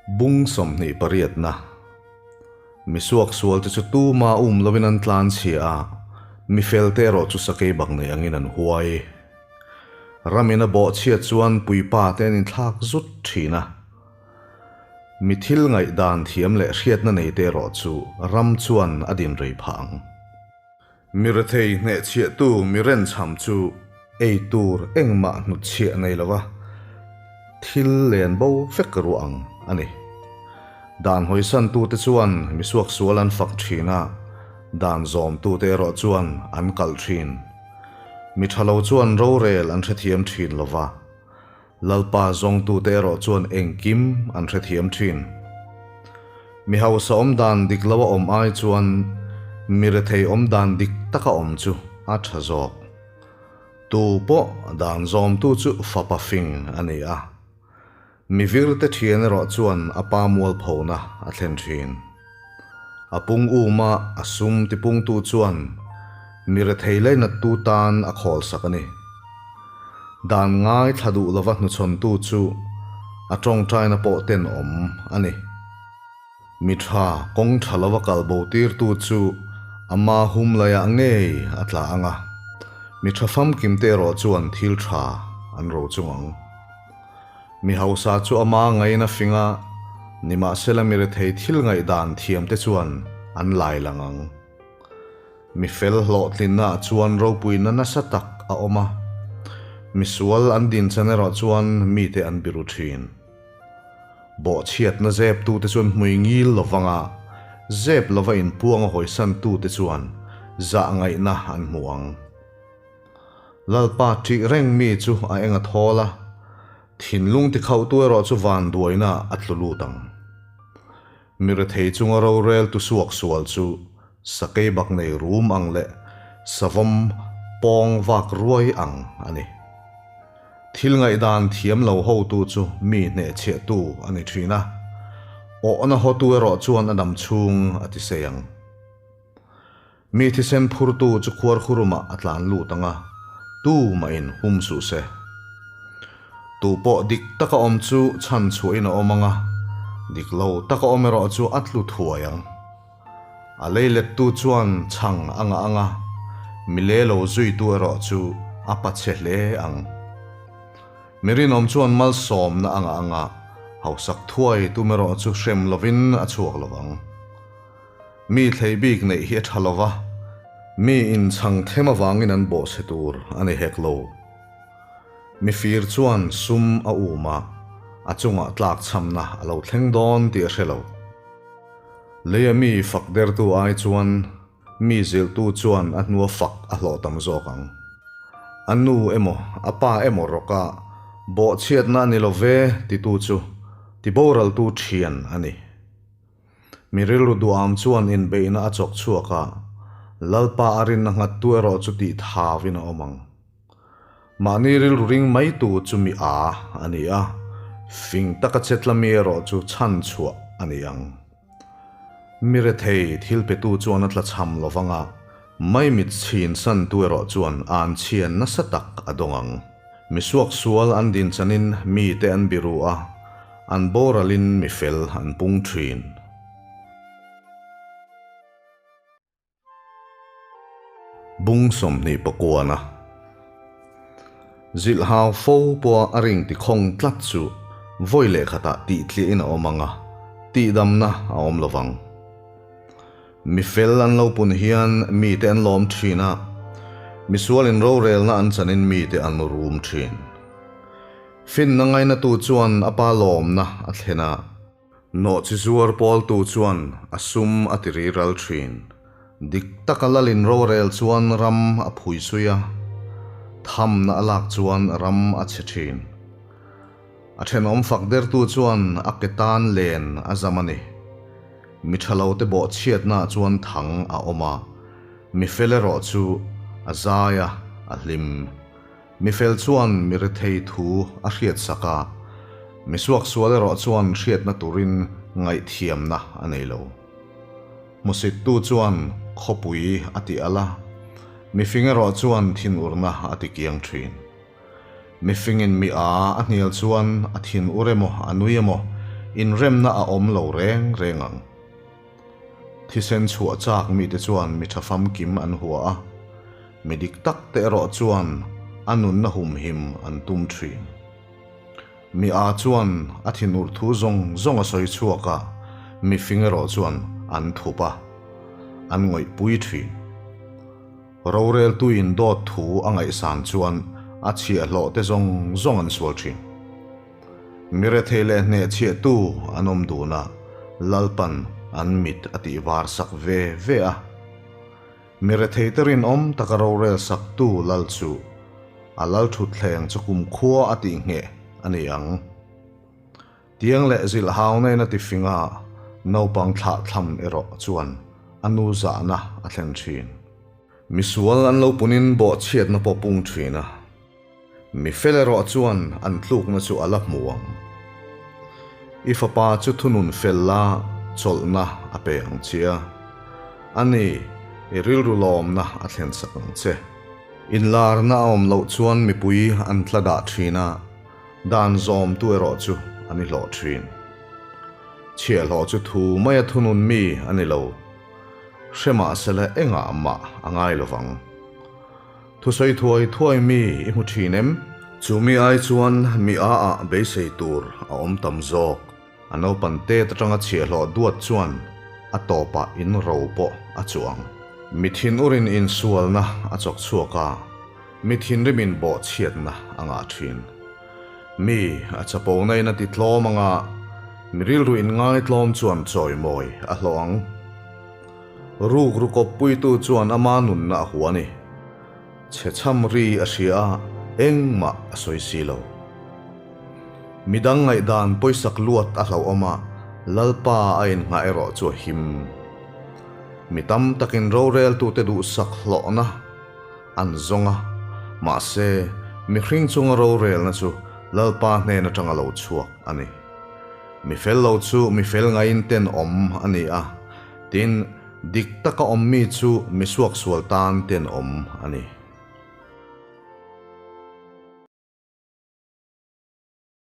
Bung 28 na. Mi suaksualte chu tuma um lovin an tlan chhia a, mi felte erawh chu sakei bak nei angin an huai. Ramin a bawhchhiat chuan puipa te an inthlak zut thin a. Mi thil ngaihdan thiam leh hriatna neite erawh chu ram chuan a din rei phah ang. Mi rethei hnehchhiahtu mi renchham chu ei tur engmah hnutchhiah nei lova thil len bo vek ruah ang a ni. Dan hawisantute chuan mi suaksual an fak thin a, dan zawmtute erawh chuan an kalh thin. Mi tha lo chuan rorel an hrethiam thin lova. Lalpa zawngtute erawh chuan engkim an hrethiam thin. Mi hausa awm dan dik lo a awm ai chuan mi rethei awm dan dik taka awm chu a tha zawk. Tu pawh dan zawmtu chu fapa fing a ni a. Mi virte thian erawh chuan a pa mualphona a thlen thin. A pung uma a sum tipungtu chuan mi rethei lainattu tan a khawlsak a ni. Dan ngai thla duh lova hnuchhawntu chu a tawngtaina pawh tenawm a ni. Mi tha kawng tha lova kal bo tirtu chu ama hum laiah ngei a tla ang a, mi tha famkimte erawh chuan thil tha an ro chung ang. Mi hausa chu ama ngain a fing a, nimahsela mi rethei thil ngaihdan thiamte chuan an lai lang ang. Mi fel hlawhtlinna ah chuan ropuina nasa tak a awm a, mi sual an din chan erawh chuan mite an biru thin. Bawhchhiatna zeptute chuan hmui ngil lovang a, zep lova inpuang a hawisantute chuan zah ngaihna an hmu ang. Lalpa ṭih reng mi chu a eng a thawl a, thinlung tikhauhtu erawh chu vanduaina a tlu lut ang. Mi rethei chunga rorel tu suak sual chu sakei bak nei rum ang leh savawm pawng vak ruai ang a ni. Thil ngaihdan thiam lo hotu chu mi hnehchhiahtu a ni thin a, awhna hotu erawh chuan a dam chhung a ti sei ang. Mi thisen phurtu chu khuarkhurumah a tlan lut ang a, tu mahin hum suh se. Tu pawh dik taka awm chu chhan chhuahin a awm ang a, dik lo taka awm erawh chu a tlu thuai ang. A lei lettu chuan chhang a ngah ang a, mi le lo zuitu erawh chu a pachhe hle ang. Mi rinawm chuan malsawmna a ngah ang a, hausak thuai tum erawh chu hrem lovin a chhuak lo vang. Mi thlei bik neih hi a tha lova, mi inchhang them avangin an bawhchhe tur a ni hek lo. Mi fir chuan sum a um a, a chungah tlakchhamna a lo thleng dawn tih a hre lo. Leia mi fak dertu ai chuan mi zilhtu chuan a hnua fak a hlawh tam zawk ang. A nu emaw a pa emaw rawka bawhchhiatna a ni lo ve titu chu tiboraltu thian a ni. Mi rilru duham chuan inbeihna a chawk chhuak a, Lalpa a rinna nghattu erawh chu tih thavin a awm ang. Mahni rilru ring maitu chu mi a a ni a, fing taka chetla mi erawh chu chhan chhuah a ni ang. Mi rethei thil petu chuan a tlachham lo vang a, maimit chhin santu erawh chuan an chhian nasa tak a dawng ang. Mi suaksual an din chanin mite an biru a, an boralin mi fel an pung thin. Bung 29 Zilh hau fo pawha a ring tikhawng tlat chu vawi leh khatah tihtliahin a awm ang a, tihdamna a awm lo vang. Mi fel an lo pun hian mite an lawm thin a, misualin rorelna an chanin mite an rum thin. Finna ngainatu chuan a pa lawmna a thlen a, nawhchi zuar pawltu chuan a sum a ti riral thin. Dik taka lalin rorel chuan ram a phuisui a, thamna a lak chuan ram a chhe thin. A thenawm fak dertu chuan a ke tan len a zam a ni. Mi tha lote bawhchhiatnaah chuan thang a awm a, mi fel erawh chu a zai a, a hlim. Mi fel chuan mi rethei thu a hriatsak a, mi suaksual erawh chuan hriatna turin ngaihthiamna a nei lo. Hmusittu chuan khawpui a ti al a, mi fing erawh chuan thinurna a ti kiang thin. Mi fingin mi a a hnial chuan a thinur emaw a nui emaw, inremna a awm lo reng reng ang. Thisen chhuah chak mite chuan mi tha famkim an hua a, mi dik tak te erawh chuan a nunna humhim an tum thin. Mi a chuan a thinur thu zawng zawng a sawi chhuak a, mi fing erawh chuan an thup a, an ngawihpui thin. Roreltuin dawt thu a ngaihsan chuan a chhiahhlawh te zawng zawng an sual thin. Mi rethei leh hnehchhiahtu an awm dun a, Lalpan an mit a tih var sak ve ve a. Mi rethei te rinawm taka rorel saktu Lal chu a Lal thutthleng chu kumkhua a tih ngheh a ni ang. Tiang leh zilh hau naiin a ti fing a, naupang thlah thlam erawh chuan a nu zahna a thlen thin. Misual an lo punin bawhchhiatna pawh pung thin a. Mi fel erawh chuan an tlukna chu a la hmu ang. I fapa chu thunun fel la chawlhna a pe ang che a, ani i rilru lawmna a thlen sak ang che. Inlarna a awm loh chuan mipui an tla dah thin a, dan zawmtu erawh chu an i hlawh thin. Chhiahhlawh chu thu maia thunun mi a ni lo, hre mahsela engah mah a ngai lovang. Thusawi thuai thuai mi i hmu thin em? Chu mi ai chuan mi a ah beisei tur a awm tam zawk. A naupan tet atanga chhiahhlawh duat chuan a tawpah in ro pawh a chuang. Mi thin urin insualna a chawk chhuak a, mi thinrimin bawhchhiatna a ngah thin. Mi a chapo na in a ti tlawm anga mi rilru in ngaitlawm chuan chawimawi a hlawh ang. Ruk ru kawppuitu chuan ama nunna a hua a ni. Chhe chham ri a hria a, engmah a sawi si lo. Midang ngaihdan pawisak luat a hlauhawm a, Lalpa a innghah erawh chu a him. Mi tam takin roreltute duhsak hlawhna an zawng a, mahse, mihring chunga rorelna chu Lalpa hnen atanga lo chhuak a ni. Mi fel lo chu mi fel ngaiin tenawm a ni a, tin, dik taka awm mi chu mi suaksual tan tenawm a ni.